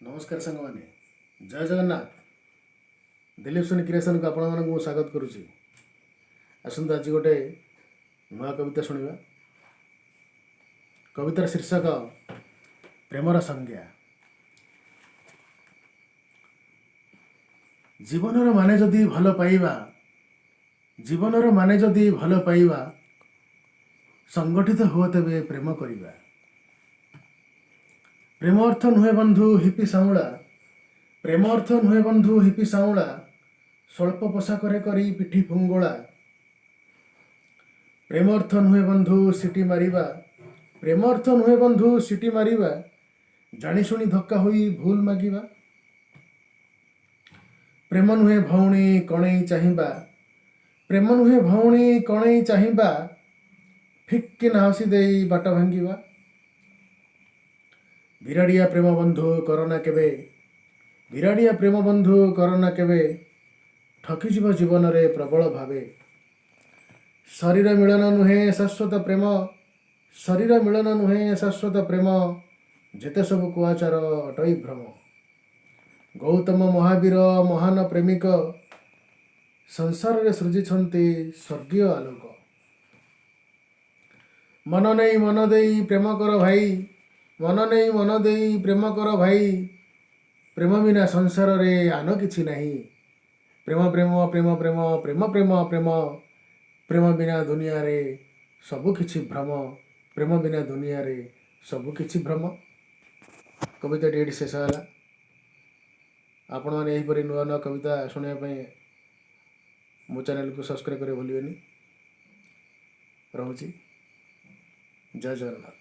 ନମସ୍କାର ସାଙ୍ଗମାନେ, ଜୟ ଜଗନ୍ନାଥ। ଦିଲୀପ ସୋନି କ୍ରିଏସନକୁ ଆପଣମାନଙ୍କୁ ମୁଁ ସ୍ୱାଗତ କରୁଛି। ଆସନ୍ତୁ, ଆଜି ଗୋଟେ ନୂଆ କବିତା ଶୁଣିବା। କବିତାର ଶୀର୍ଷକ ପ୍ରେମର ସଂଜ୍ଞା। ଜୀବନର ମାନେ ଯଦି ଭଲ ପାଇବା, ଜୀବନର ମାନେ ଯଦି ଭଲ ପାଇବା, ସଂଗଠିତ ହୁଅ ତେବେ ପ୍ରେମ କରିବା। ପ୍ରେମ ଅର୍ଥ ନୁହେଁ ବନ୍ଧୁ ହିପି ସାଉଁଳା, ପ୍ରେମ ଅର୍ଥ ନୁହେଁ ବନ୍ଧୁ ହିପି ସାଉଁଳା, ସ୍ୱଳ୍ପ ପୋଷାକରେ କରି ପିଠି ଫୁଙ୍ଗୁଳା। ପ୍ରେମ ଅର୍ଥ ନୁହେଁ ବନ୍ଧୁ ସିଟି ମାରିବା, ପ୍ରେମ ଅର୍ଥ ନୁହେଁ ବନ୍ଧୁ ସିଟି ମାରିବା, ଜାଣିଶୁଣି ଧକ୍କା ହୋଇ ଭୁଲ ମାଗିବା। ପ୍ରେମ ନୁହେଁ ଭଉଣୀ କଣେଇ ଚାହିଁବା, ପ୍ରେମ ନୁହେଁ ଭଉଣୀ କଣେଇ ଚାହିଁବା, ଫିକ୍କିନା ହସି ଦେଇ ବାଟ ଭାଙ୍ଗିବା। ବିରାଡ଼ିଆ ପ୍ରେମ ବନ୍ଧୁ କରନା କେବେ, ବିରାଡ଼ିଆ ପ୍ରେମ ବନ୍ଧୁ କରନା କେବେ, ଠକିଯିବ ଜୀବନରେ ପ୍ରବଳ ଭାବେ। ଶରୀର ମିଳନ ନୁହେଁ ଶାଶ୍ୱତ ପ୍ରେମ, ଶରୀର ମିଳନ ନୁହେଁ ଶାଶ୍ୱତ ପ୍ରେମ, ଯେତେ ସବୁ କୁଆଚାର ଅଟଇ ଭ୍ରମ। ଗୌତମ ମହାବୀର ମହାନ ପ୍ରେମିକ, ସଂସାରରେ ସୃଜିଛନ୍ତି ସ୍ୱର୍ଗୀୟ ଆଲୋକ। ମନ ନେଇ ମନ ଦେଇ ପ୍ରେମ କର ଭାଇ, ମନ ନେଇ ମନ ଦେଇ ପ୍ରେମ କର ଭାଇ, ପ୍ରେମ ବିନା ସଂସାରରେ ଆନ କିଛି ନାହିଁ। ପ୍ରେମ ପ୍ରେମ ପ୍ରେମ ପ୍ରେମ ପ୍ରେମ ପ୍ରେମ ପ୍ରେମ, ପ୍ରେମ ବିନା ଦୁନିଆରେ ସବୁ କିଛି ଭ୍ରମ, ପ୍ରେମ ବିନା ଦୁନିଆରେ ସବୁ କିଛି ଭ୍ରମ। କବିତାଟି ଏଇଠି ଶେଷ ହେଲା। ଆପଣମାନେ ଏହିପରି ନୂଆ ନୂଆ କବିତା ଶୁଣିବା ପାଇଁ ମୋ ଚ୍ୟାନେଲକୁ ସବସ୍କ୍ରାଇବ୍ କରିବାକୁ ଭୁଲିବେନି। ରହୁଛି, ଜୟ ଜଗନ୍ନାଥ।